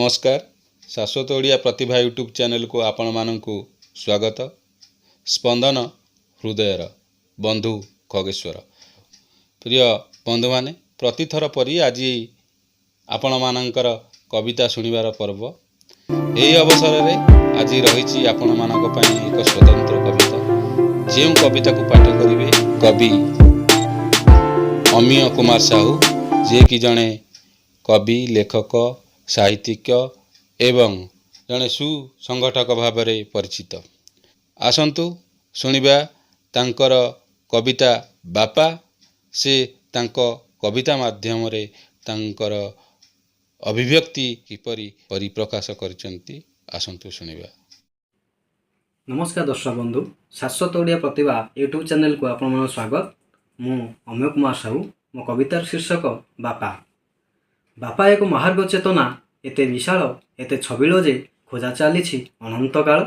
ନମସ୍କାର, ଶାଶ୍ୱତ ଓଡ଼ିଆ ପ୍ରତିଭା ୟୁଟ୍ୟୁବ୍ ଚ୍ୟାନେଲକୁ ଆପଣମାନଙ୍କୁ ସ୍ୱାଗତ। ସ୍ପନ୍ଦନ ହୃଦୟର ବନ୍ଧୁ ଖଗେଶ୍ୱର। ପ୍ରିୟ ବନ୍ଧୁମାନେ, ପ୍ରତିଥର ପରି ଆଜି ଆପଣମାନଙ୍କର କବିତା ଶୁଣିବାର ପର୍ବ। ଏହି ଅବସରରେ ଆଜି ରହିଛି ଆପଣମାନଙ୍କ ପାଇଁ ଏକ ସ୍ୱତନ୍ତ୍ର କବିତା, ଯେଉଁ କବିତାକୁ ପାଠ କରିବେ କବି ଅମୀୟ କୁମାର ସାହୁ, ଯିଏକି ଜଣେ କବି, ଲେଖକ, ସାହିତ୍ୟିକ ଏବଂ ଜଣେ ସୁସଂଗଠକ ଭାବରେ ପରିଚିତ। ଆସନ୍ତୁ ଶୁଣିବା ତାଙ୍କର କବିତା ବାପା। ସେ ତାଙ୍କ କବିତା ମାଧ୍ୟମରେ ତାଙ୍କର ଅଭିବ୍ୟକ୍ତି କିପରି ପରିପ୍ରକାଶ କରିଛନ୍ତି, ଆସନ୍ତୁ ଶୁଣିବା। ନମସ୍କାର ଦର୍ଶକ ବନ୍ଧୁ, ଶାଶ୍ୱତ ଓଡ଼ିଆ ପ୍ରତିଭା ୟୁଟ୍ୟୁବ୍ ଚ୍ୟାନେଲକୁ ଆପଣମାନଙ୍କୁ ସ୍ୱାଗତ। ମୁଁ ଅମୀୟ କୁମାର ସାହୁ। ମୋ କବିତାର ଶୀର୍ଷକ ବାପା। ବାପା ଏକ ମହାର୍ଘ ଚେତନା, ଏତେ ବିଶାଳ, ଏତେ ଛବିଳ ଯେ ଖୋଜା ଚାଲିଛି ଅନନ୍ତ କାଳ।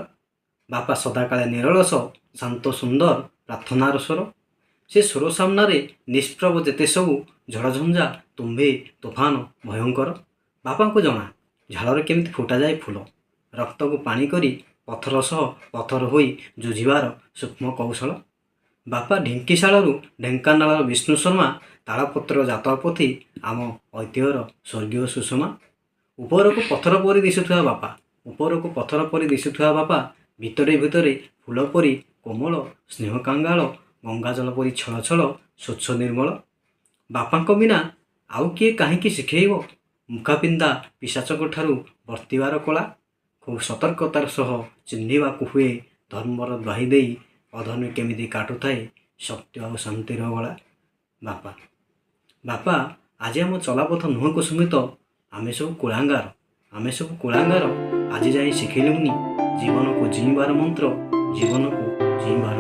ବାପା ସଦାକାଳେ ନିରଳସ, ଶାନ୍ତ, ସୁନ୍ଦର ପ୍ରାର୍ଥନାର ସ୍ୱର। ସେ ସ୍ୱର ସାମ୍ନାରେ ନିଷ୍ପ୍ରଭ ଯେତେ ସବୁ ଝଡ଼ଝଞ୍ଜା, ତୁମ୍ଭି ତୋଫାନ ଭୟଙ୍କର। ବାପାଙ୍କୁ ଜଣା ଝାଳରେ କେମିତି ଫୁଟାଯାଏ ଫୁଲ, ରକ୍ତକୁ ପାଣି କରି ପଥର ସହ ପଥର ହୋଇ ଯୁଝିବାର ସୂକ୍ଷ୍ମ କୌଶଳ। ବାପା ଢିଙ୍କିଶାଳରୁ ଢେଙ୍କାନାଳର ବିଷ୍ଣୁ ଶର୍ମା, ତାଳପତ୍ର ଜାତପଥି ଆମ ଐତିହ୍ୟର ସ୍ୱର୍ଗୀୟ ସୁଷମା। ଉପରକୁ ପଥର ପରି ଦିଶୁଥିବା ବାପା, ଉପରକୁ ପଥର ପରି ଦିଶୁଥିବା ବାପା, ଭିତରେ ଭିତରେ ଫୁଲ ପରି କୋମଳ, ସ୍ନେହ କାଙ୍ଗାଳ, ଗଙ୍ଗାଜଳ ପରି ଛଳ ଛଳ, ସ୍ୱଚ୍ଛ ନିର୍ମଳ। ବାପାଙ୍କ ବିନା ଆଉ କିଏ କାହିଁକି ଶିଖେଇବ ମୁଖାପିନ୍ଧା ପିଶାଚଙ୍କ ଠାରୁ ବର୍ତ୍ତିବାର କଳା? ଖୁବ୍ ସତର୍କତାର ସହ ଚିହ୍ନିବାକୁ ହୁଏ, ଧର୍ମର ଦ୍ୱାହି ଦେଇ ଅଧର୍ମୀ କେମିତି କାଟୁଥାଏ ସତ୍ୟ ଆଉ ଶାନ୍ତିର ଗଳା। ବାପା, ବାପା, ଆଜି ଆମ ଚଲାପଥ ନୁହଁ କୁସୁମିତ, ଆମେ ସବୁ କୁଳାଙ୍ଗାର, ଆମେ ସବୁ କୁଳାଙ୍ଗାର। ଆଜି ଯାଇ ଶିଖିଲୁନି ଜୀବନକୁ ଜିଇଁବାର ମନ୍ତ୍ର, ଜୀବନକୁ ଜିଇଁବାର